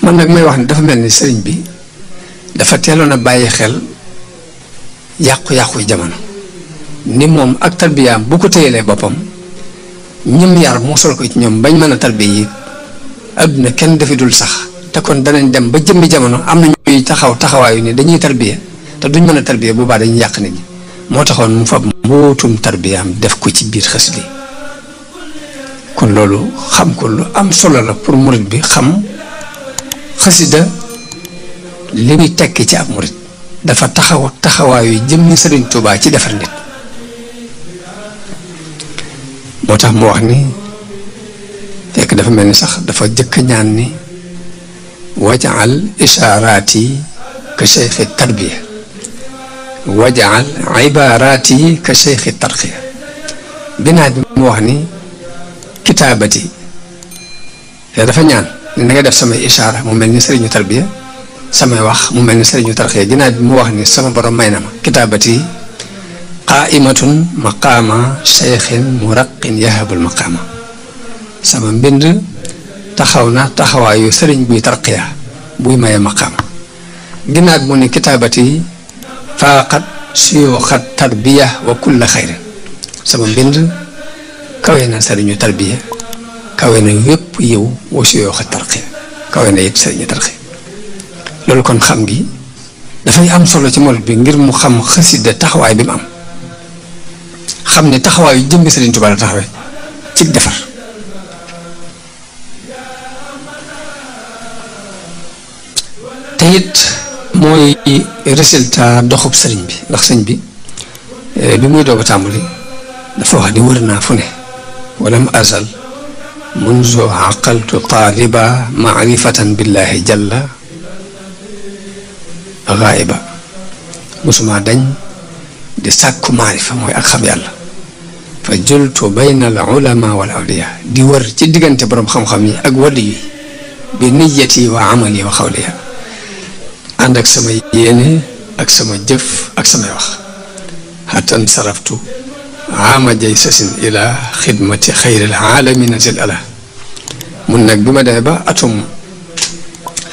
man nag may wax ne dafa mel ni sëriñ bi dafa teeloon a bàyyi xel yàqu-yàqu jamono ni moom ak tarbiyaam bu ko téyelee boppam ñim yar mosal ko ci ñoom bañ mën a tarbiya yi adduna kenn dafi dul sax te kon danañ dem ba jëmbi jamono am na ñuy taxawaayu ni dañuy tarbiya te duñ mën a tarbiya bu baax dañuy yàq nit ñi moo taxoon mu fab mbootum tarbiyaam def ko ci biir xasida kon loolu xam ko lu am solo la pour murit bi xam xasida li muy tekki ci ab murit dafa taxawaayu jëmmi Sëriñ Tuubaa ci defar nit moo tax mu wax ni fekk dafa mel ni sax dafa jëkk ñaan ni wajaal ishaaraati ka cheikhi tarbiya wajaal ibaaraati ka cheikhi tarqiya binaat bi mu wax ni kitaabati te dafa ñaan ni na nga def samay ishaara mu mel ni sëriñu tarbiya samay wax mu mel ni sëriñu tarqiya binaat bi mu wax ni sama borom may na ma kitaabati qaaimatun maqaama cheikhin muraqin yahabul maqaama sama mbind taxaw na taxawaayu sëriñ buy tarqiya buy maye maqaama ginnaaw mu ni kitaabati faaqat suyuuxat tarbiya wa kulla xayrin sama mbind kawe na sëriñu tarbiya kawe na yépp yiw wa suyuuxat tarqiya kawe na it sëriñu tarqiya loolu kon xam gi dafay am solo ci murit bi ngir mu xam xasida taxawaay bi mu am xam ne taxawaayu jëmmi Sëriñ Tuubaa la taxawee ci defar te it mooy résultat doxub sëriñ bi ndax sëriñ bi bi muy doog a tàmbali dafa wax di wër naa fu ne walam azal munzu aqaltu taaliba maarifatan billahi jalla gaaiba musuma dañ di sàkku maarifa mooy ak xam yàlla fa jultu bayna al ulama wal awliya di wër ci diggante borom xam-xam yi ak wàllu yi bi niyati wa amali wa xawliya ànd ak sama yéene ak sama jëf ak samay wax xatan saraftu ama jay sasin ila xidmati xayril alamina zil ala mun nag bi ma demee ba atum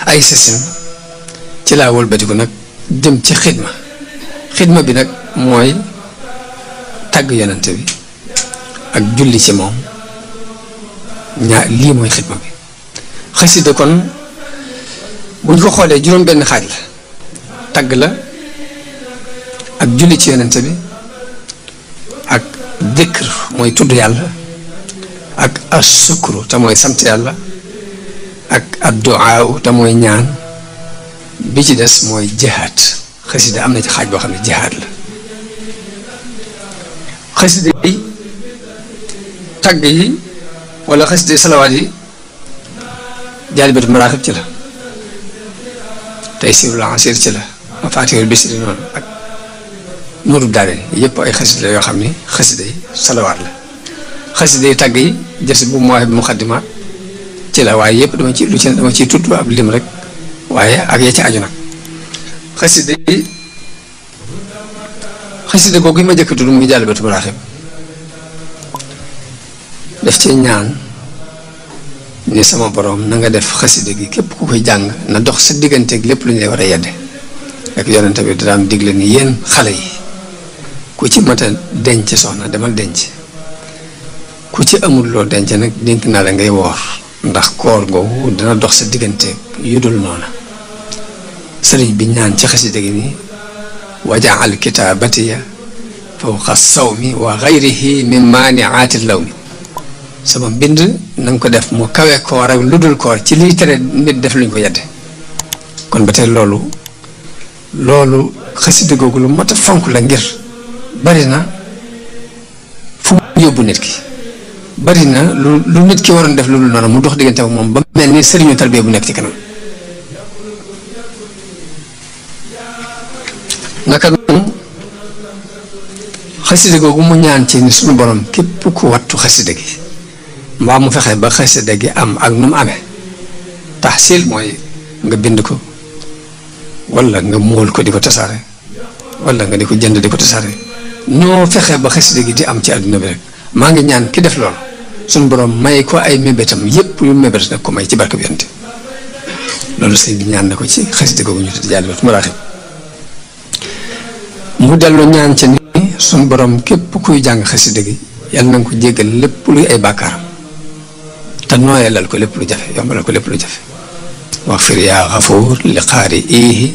ay sasin ci laa wëlbatiku nag jëm ci xidma bi nag mooy tàgg yonante bi ak julli ci moom lii mooy xidma bi xasida kon buñ ko xoolee juróom benn xaaj la tàgg la ak julli ci yonante bi ak dikr mooy tudd yàlla ak asukru te mooy sant yàlla ak adduaa te mooy ñaan bi ci des mooy jihaad xasida am na ci xaaj boo xam ne jihaad la xasida yi tàgg yi wala xasida yi salawaat yi jaalibatu maraaxib ci la tey siirul asiir ci la mafaatihul bisri noonu ak nuurul daarayni yëpp ay xasida la yoo xam ni xasida yi salawaat la xasida yi tàgg yi jës bu mawaahib muqaddimaat ci la waaye yëpp dama ciy tudd ab lim rek waaye ak ya ci aju nag xasida googu yi ma jëkk tudd muy jaalibatu maraaxib def ci ñaan ni sama borom na nga def xasida gi képp ku koy jàng na dox sa digganteeg lépp lu ñu lay war a yedde ak yonente bi daan digle ni yéen xale yi ku ci mat a denc soxna demal denc ku ci amul loo denc nag dénk naa la ngay woor ndax koor googu dana dox sa digganteeg yu dul noona sëriñ bi ñaan ci xasida gi ni wajaal kitaabatiya fawqa sawmi wa gayrihi min maaniaati lawmi sama mbind na nga ko def mu kawe koor ak lu dul koor ci liy tere nit def luñ ko yedde kon ba tey loolu xasida googu lu mat a fonk la ngir bari na fu mu yóbbu nit ki bari na lu nit ki waroon def lu dul noonu mu dox diggante ak moom ba mel ni sëriñu tarbiya bu nekk ci kanam naka noonu xasida googu mu ñaan ci ni suñu borom képp ku wattu xasida gi mbaa mu fexe ba xasida gi am ak nu mu amee taxsil mooy nga bind ko wala nga móol ko di ko tasaare wala nga di ko jënd di ko tasaare ñoo fexe ba xasida gi di am ci àdduna bi rek maa ngi ñaan ki def loolu suñu borom may ko ay mébétam yépp yu mébét nag ko may ci barke bi yonte loolu sëñ bi ñaan na ko ci xasida googu ñu tudd Jaalibatul Maraaxib mu dellu ñaan ca ni suñ borom képp kuy jàng xasida gi yàlla na nga ko jéggal lépp luy ay bàkkaaram te nooyalal ko lépp lu jafe yombalal ko lépp lu jafe wax fir yaa xafuur li xaari iihi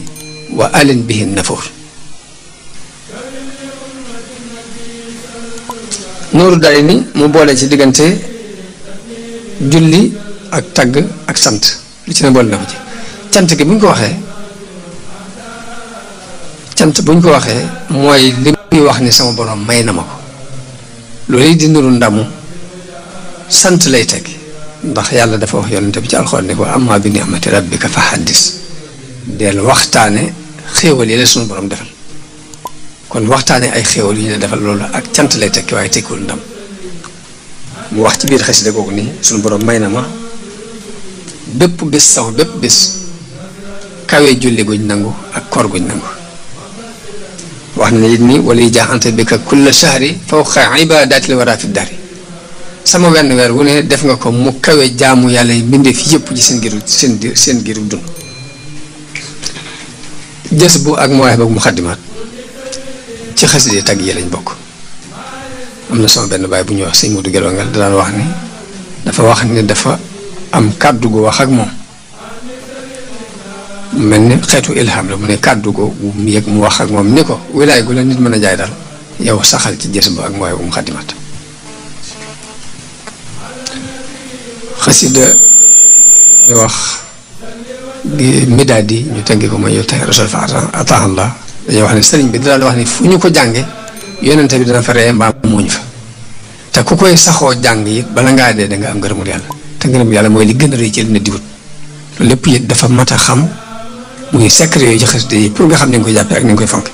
wa alin bihi nafuur nooru day ni mu boole ci diggante julli ak tagg ak sant lu ci ne boole na ko ci cant gi bu ñu ko waxee mooy li muy wax ni sama borom may na ma ko loolu di nuru ndamu sant lay teg ndax yàlla dafa wax yonente bi ci alxuraan ne ko amma bi ni'mati rabbika fa haddis del waxtaane xéewal yi la suñu borom defal kon waxtaane ay xéewal yu ñu la defal loolu ak cant lay tekki waaye tekkiwul ndam mu wax ci biir xasida googu nii suñu borom may na ma bépp bis sama bépp bis kawe julli guñ nangu ak koor guñ nangu wax na it ni wala yi jaaxante bi ka kulla shahri fawqa ibadatil wara fi dari sama wenn weer wu ne def nga ko mu kawe jaamu yàlla yi mbindee fi yëpp ci seen giru dund jës bu ak Mawahib ak Muxaddimaat ci xasida tagg yi lañ bokk am na sama benn baay bu ñuy wax sëñ Modou Gelongal daan wax ni dafa am kàddu gu wax ak moom mel ni xeetu ilham la mu ne kàddu gu mu yëg mu wax ak moom ni ko wilaay gu la nit mën a jaay daal yow saxal ci jës bu ak Mawahib ak Muxaddimaat xasida ñu wax midaad yi ñu tënk ko mooy yow tey rasul fa ataahallah dañuy wax ne sëriñ bi daal wax ni fu ñu ko jànge yonente bi dana fa ree mbaa muuñ fa te ku koy saxoo jàng it bala ngaa dee da nga am ngërëmul yàlla te ngërëmul yàlla mooy li gën a rëy ci dina diwut loolu lépp it dafa mat a xam muy secret yooyu ci xasida yi pour nga xam ne nga koy jàppee ak ni nga koy fonk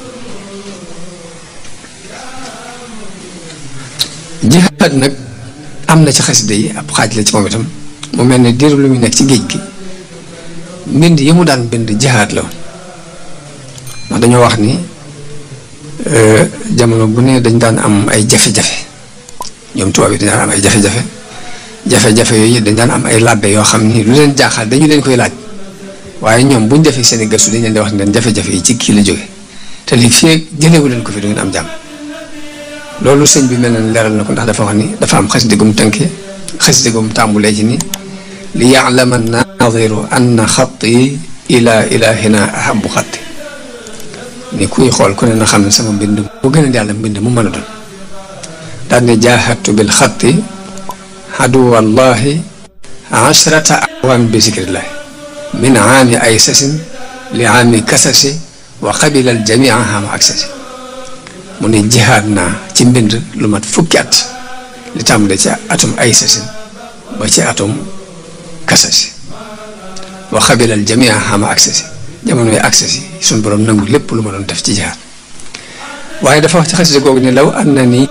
jihaad nag am na ci xasida yi ab xaaj la ci moom itam mu mel ne diiru lu muy nekk ci géej gi mbind yi mu daan bind jihaad la ndax dañoo wax ni jamono bu ne dañ daan am ay jafe-jafe ñoom tubaab yi dañ daan am ay jafe-jafe yooyu dañ daan am ay làbbe yoo xam ni lu leen jaaxal dañu leen koy laaj waaye ñoom buñ defee seen i gëstu dañ leen di wax ne leen jafe-jafe yi ci kii la jóge te li fii jëlewu leen ko fi du ngeen am jàmm loolu sëñ bi mel na leeral na ko ndax dafa wax ni dafa am xasida gum tënkee xasida gum tàmbulee ci ni li ya'lama naadiru anna xatti ila ilahina ahabu xatti ni kuy xool ku ne na xam ne sama mbind mu gën a yàlla mbind mu mën a doon daal ne jaahadtu bil xatti aduwallahi ashrata awaam bi zikrillahi min aami ay sasin li aami kasasi wa qabila al jamia ama aksasi mu ne jihaad naa ci mbind lu mat fukki at li tàmbalee ci atum ay sasin ba ci atum kasasi wa qabila al jamia ama aksasi jamono yi aksasi suñ borom nangu lépp lu ma doon def ci jihaad waaye dafa wax ci xasida googu ne law annani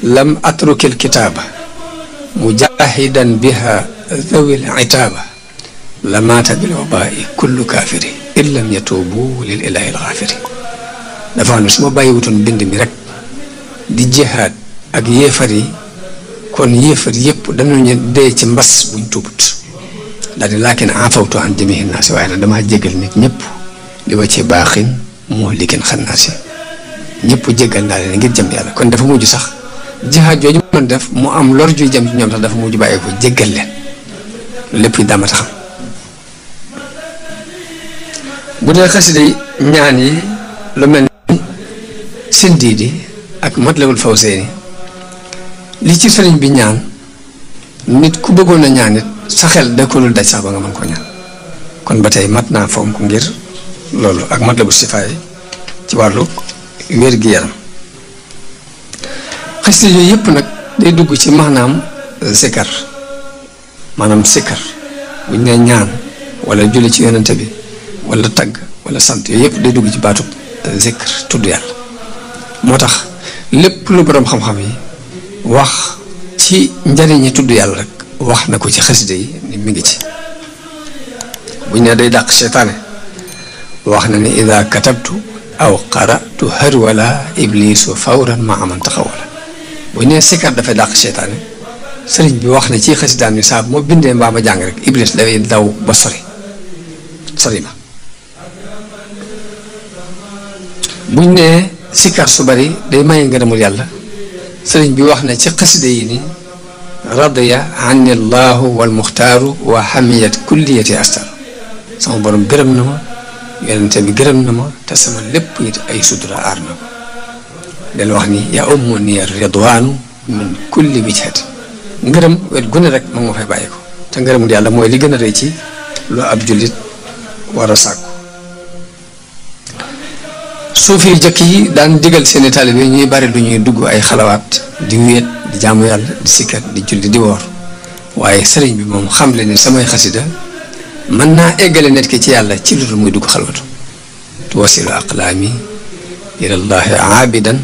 lam atrukil kitaaba mujahidan biha dhawil itaaba la maata bil wabaai kullu kaafiri in lam yatuubu lil ilaahi al gaafiri dafa xam ne su ma bàyyiwutoon mbind mi rek di jihaad ak yéefar yi kon yéefar yépp dañu dee ci mbas buñ tuubut daal di laakin afawtu an jamiihi naasi waaye nag damaa jégal nit ñëpp li ma ci baaxin moo liggéen xannaasi ñëpp jégal naa leen ngir jëm yàlla kon dafa mujj sax jihaad jooju man def mu am lor juy jëm ci ñoom sax dafa mujj bàyyi ko jégal leen lépp yi dama taxam bu dee xasida yi ñaan yi lu mel ni Sindiidi ak Matlabul Fawzayni li ci sëriñ bi ñaan nit ku bëggoon a ñaan it sa xel da ko dul daj sax ba nga mën ko ñaan kon ba tey mat naa fonk ngir loolu ak Matlabul Sifaay ci wàllu wér-gi-yaram xasida yooyu yëpp nag day dugg ci maanaam zikar maanaam sikkar bu ñu nee ñaan wala julli ci yonente bi wala tagg wala sant yooyu yëpp day dugg ci baatub zikr tudd yàlla moo tax lépp lu boroom xam-xam yi wax ci njariñi tudd yàlla rek wax na ko ci xasida yi ni mi ngi ci bu ñu nee day dàq seytaane wax na ni ida katabtu aw qaratu harwala iblisu fawran ma aman taxawala bu ñu nee sikkar dafay dàq seytaane sëriñ bi wax na ci xasidaan ni saa bu ma bindee mbaa ma jàng rek iblis dafay daw ba sori sori ma buñ nee sikkar su bari day maye ngërëmul yàlla sëriñ bi wax na ci xasida yi ni radiya anni llahu wal muxtaaru wa hamiyat kulliyati astar sama borom gërëm na ma yonente bi gërëm na ma te sama lépp it ay sutura aar na ko del wax ni yaa ummu ni ridwaanu min kulli wijhat ngërëm wet gune rek moom ma fay bàyyi ko te ngërëmul yàlla mooy li gën a rëy ci lu ab jullit war a sàkku suufi yu jëkk yi daan digal seeni taalibe ñuy bari lu ñuy dugg ay xalawaat di wéet di jaamu yàlla di sikkar di julli di woor waaye sëriñ bi moom xam le ni samay xasida mën naa eggale nit ki ci yàlla ci lu dul muy dugg xalwatu tuwasilu aqlaami ilallahi aabidan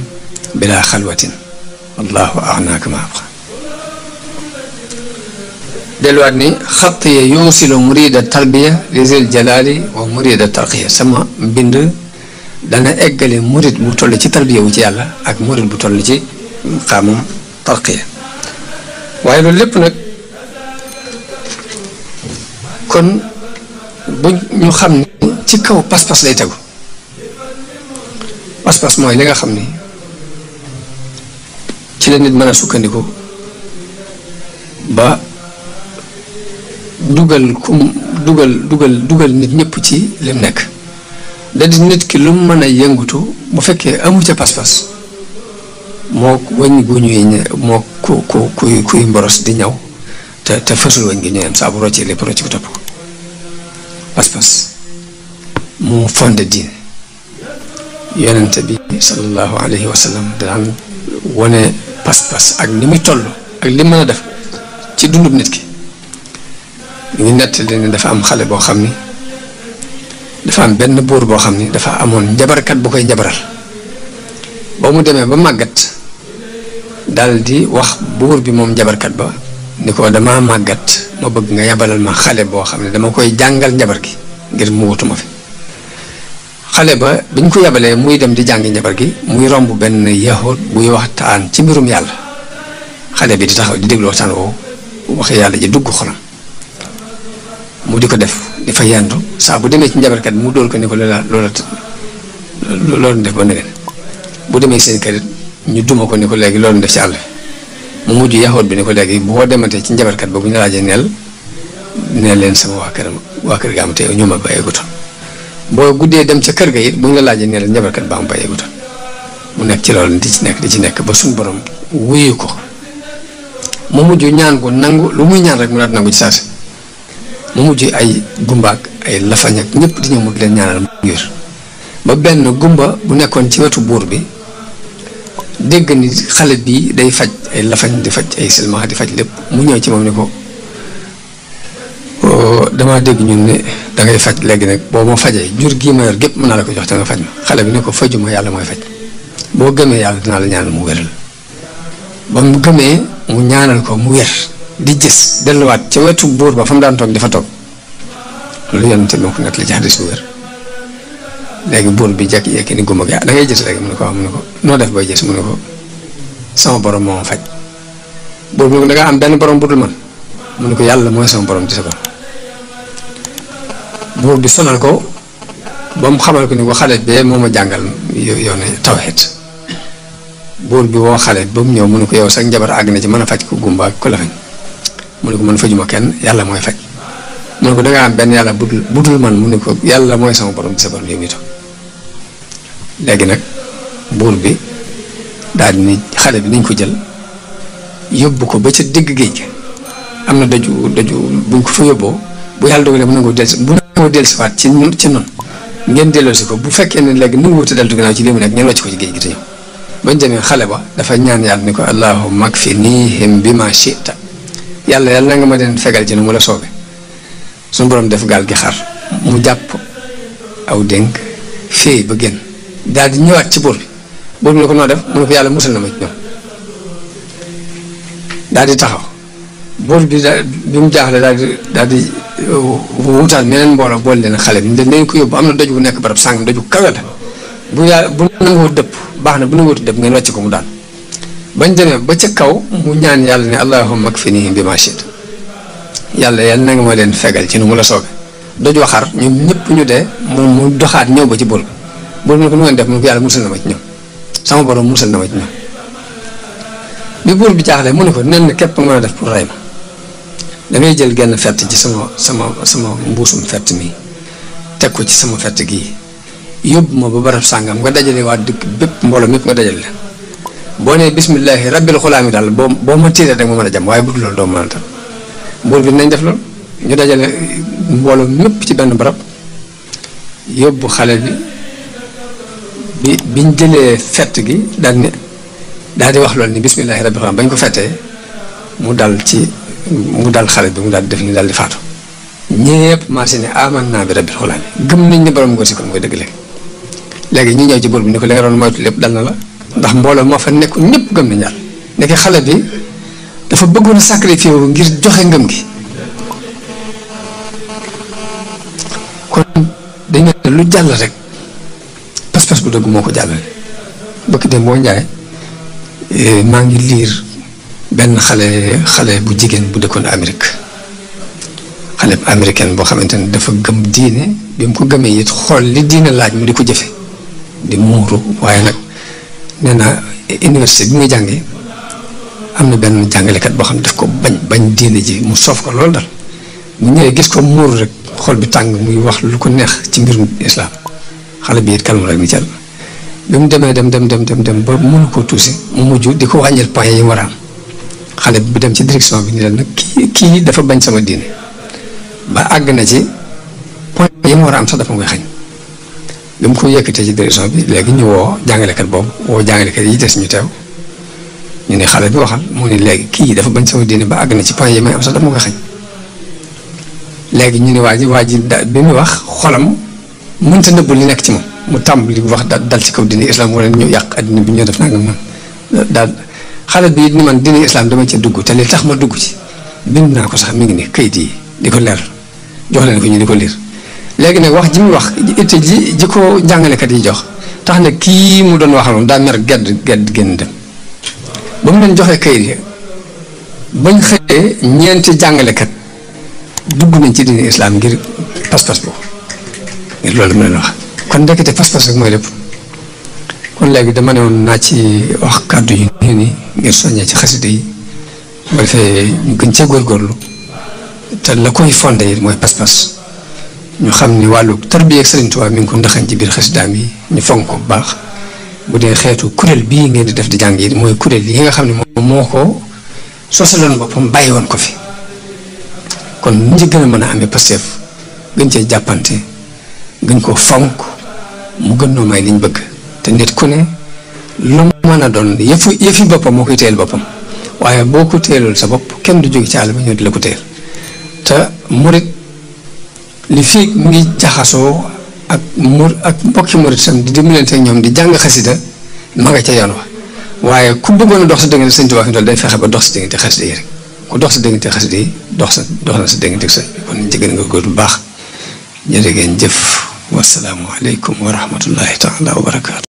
bila xalwatin wallahu agnaaka ma abqa delluwaat ni xatt ya yuusilu murida tarbiya li zil jalaali wa murida tarqiya sama mbind dana eggale murid bu toll ci tarbiya wu ci yàlla ak murid bu toll ci xaamam tarqiya waaye loolu lépp nag kon bu ñu xam ni ci kaw pas-pas lay tegu pas-pas mooy li nga xam ni ci la nit mën a sukkandiku ba dugal nit ñëpp ci lim nekk da di nit ki lu mu mën a yëngutu bu fekkee amu ca pas-pas moo wëñ gu ñuy moo kuy mboros di ñaw te fësul wëñ gi ñëwam saa bu roccee lépp rocc ko topp ko pas-pas mu fonde diine yonente bi sallallahu alayhi wa sallam daan wone pas-pas ak ni muy toll ak li mën a def ci dundub nit ki ñu ngi nettali ne dafa am xale boo xam ni dafa am benn buur boo xam ni dafa amoon njabarkat bu koy njabaral ba mu demee ba màggat dal di wax buur bi moom njabarkat ba ni ko dama màggat ma bëgg nga yabalal ma xale boo xam ne dama koy jàngal njabar gi ngir mu wutuma fi xale ba bi ñu ko yabalee muy dem di jàngi njabar gi muy romb benn yahud buy waxtaan ci mbirum yàlla xale bi di taxaw di déglu waxtaan woowu waxe yàlla ji dugg xolam mu di ko def di fa yendu saa bu demee ci njabarkat bi mu dóor ko ni ko loolu def ba nëgën bu demee seen kër ñu duma ko ni ko léegi loolu def ci àll mu mujj yaxoot bi ni ko léegi boo dematee ci njabarkat ba bu ñu laajee neel leen sama waa kër ga am te ñoo ma bàyyeegutoon boo guddee dem ca kër ga it bu ñu la laajee neel njabarkat ba am bàyyeegutoon mu nekk ci loolu di ci nekk ba suñu borom wuyu ko mu mujj ñaan ko nangu lu muy ñaan rek mu daat nangu ci saasi mu mujj ay gumbaak ay lafañ ak ñëpp di ñëw mu leen ñaanal mu wér ba benn gumba bu nekkoon ci wetu buur bi dégg ni xale bii day faj ay lafañ di faj ay silmaxa di faj lépp mu ñëw ci moom ni ko damaa dégg ñun ne dangay faj léegi nag boo ma fajee jur gii ma yor gépp mën naa la ko jox te nga faj ma xale bi ne ko fajuma yàlla mooy faj boo gëmee yàlla dinaa la ñaanal mu wéral ba mu gëmee mu ñaanal ko mu wér di gis delluwaat ca wetu buur ba fa mu daan toog di fa toog loolu yonente moo ko nekk li ci xadis bu wér léegi buur bi jekki-jekki ni gumba gi da ngay gis léegi mu ne ko mu ne ko noo def bay gis mu ne ko sama borom moo faj buur bi ne ko da nga am benn borom bu dul man mu ne ko yàlla mooy sama borom di sa borom buur bi sonal ko ba mu xamal ko ni ko xale bee moo ma jàngal yoon tawhid buur bi woo xale ba mu ñëw mu ne ko yow sax njabar àgg na ci mën a faj ko gumba ak ko la fañ mu ne ko man fajuma kenn yàlla mooy faj mu ne ko dangaa am benn yàlla budul man mu ne ko yàlla mooy sama borom di sa borom yow mii toog léegi nag buur bi daal di ni xale bi nañ ko jël yóbbu ko ba ca digg géej gi am na daju buñ ko fa yóbboo bu yàlla dogalee mu nangoo dellusiwaat ci noonu ngeen delloosi ko bu fekkee ne léegi nangu wuute deltu ginnaaw ci lii mu nekk ngeen wàcc ko ci géej gi te ñëw bañ demee xale ba dafa ñaan yàlla ni ko allahumma akfinihim bima shi'ta yàlla na nga ma leen fegal ci nu mu la soobee suñu borom def gaal gi xar mu jàpp aw dénk féey ba génn daal di ñëwaat ci buur bi ne ko noo def mu ne ko yàlla musal na ma ci ñoom daal di taxaw buur bi bi mu jaaxle daal di wutaal meneen mbooloo boole leen xale bi dañ ko yóbbu am na doj bu nekk barab sàng doj bu kawe la bu nangoo dëpp baax na bu nangoo dëpp ngeen wàcc ko mu daal bañ demee ba ca kaw mu ñaan yàlla ne allahumma akfinihim bima shi'ta yàlla na nga ma leen fegal ci nu mu la soobee doj waxar ñoom ñëpp ñu dee moom mu doxaat ñëw ba ci buur bi ne ko nu ngeen def mu ne ko yàlla musal na ma ci ñoom sama borom musal na ma ci ñoom bi buur bi jaaxle mu ne ko nen képp nga mën a def pour rey ma da ngay jël genn fett ci sama mbuusum fett mi teg ko ci sama fett gii yóbbu ma ba barab sàngam nga dajale waa dëkk bépp mbooloo mépp nga dajale la boo nee bismillahi rabbil xulaami daal boo ma tiiree rek ma mën a jam waaye bu dul loolu doo mën a tam buur bi nañ def loolu ñu dajale mbooloo mépp ci benn barab yóbbu xale bi biñ jëlee fett gi daal di wax loolu ni bismillahi rabbil xulaami bañ ko fettee mu dal xale bi mu daal di def ni daal di faatu ñépp marché ne aman naa bi rabbil xulaami gëm nañ ne borom ngóor si kon mooy dëgg léegi ñu ñëw ci buur bi ni ko li nga doon moytu lépp dal na la ndax mbooloo moo fa nekk ñëpp gëm nañ yàlla nekk xale bi dafa bëggoon a sacrifice wu ngir joxe ngëm gi kon dañu ne lu jàll rek pas-pas bu dëgg moo ko jàllale bëkk dem boo njaay maa ngi liir benn xale bu jigéen bu dëkkoon Amérique xale bu américaine boo xamante ne dafa gëm diine bi mu ko gëmee it xool li diine laaj mu di ko jëfe di muuru waaye nag nee na université bi muy jàngee am na benn jàngalekat boo xam ne daf ko bañ diine ji mu soof ko loolu dal mu ñëwee gis ko muuru rek xol bi tàng muy wax lu ko neex ci mbirum islam xale bi it kalmu rek ni cal bi mu demee dem ba mënu koo tuusi mu mujj di ko wàññil point yi war a am xale bi dem ci direction bi ni leen nag kii dafa bañ sama diine ba àgg na ci point yi mu war a am sax dafa koy xañ bi mu ko yëkkatee ci direction bi léegi ñu woo jàngalekat boobu woo jàngalekat yi des ñu teew ñu ne xale bi waxal mu ne léegi kii dafa bañ sama diine ba àgg na ci point yi may am sax dafa koy xañ léegi ñu ne waa ji bi muy wax xolam mënta nëbbu li nekk ci moom mu tàmbali wax dal ci kaw diine islam wala ñu yàq addina bi ñoo def nangam man daal xale bi ni man diine islam dama ci dugg te li tax ma dugg ci bind naa ko sax mi ngi ne kayit yi di ko leer jox leen ko ñu di ko liir léegi nag wax ji muy wax itte ji ko jàngalekat yi jox tax na kii mu doon waxaloon daa mer gedd génn dem ba mu leen joxee kayit yi bañ xëyee ñeenti jàngalekat dugg nañ ci diine islam ngir pas-pas boobu ngir loolu mu leen wax kon ndekete pas-pas rek mooy lépp kon léegi dama ne woon naa ci wax kàddu yu nii ngir soññee ci xasida yi ba defee ñu gën cee góorgóorlu te la koy fondé yi mooy pas-pas ñu xam ni wàllu tarbiya ak Sëriñ Tuubaa mi ngi ko ndaxañ ci biir xasidaam yi ñu fonk ko bu baax bu dee xeetu kuréel bii ngeen di def di jàng yi mooy kuréel yi nga xam ne moom moo ko sosaloon boppam bàyyi woon ko fi kon ñu ci gën a mën a amee Pastef gën cee jàppante gën koo fonk mu gën noo may liñ bëgg te nit ku ne lu mën a doon yëfi boppam moo koy téyel boppam waaye boo ko téyelul sa bopp kenn du jóge ci àll ba ñëw di la ko téyel te murit li fii mu ngi jaxasoo ak mbokki murit sam di dimbalante ak ñoom di jàng xasida ma nga ca yoon wa waaye ku bëggoon a dox sa diggante Sëñ Tuubaa fi dool day fexe ba dox sa diggante xasida yi rek ku dox sa diggante xasida yi dox na sa diggante ak sëñ bi kon ñu ci gën nga góor bu baax jërë ngeen jëf wasalaamu aleykum wa rahmatullahi taala wa barakaatu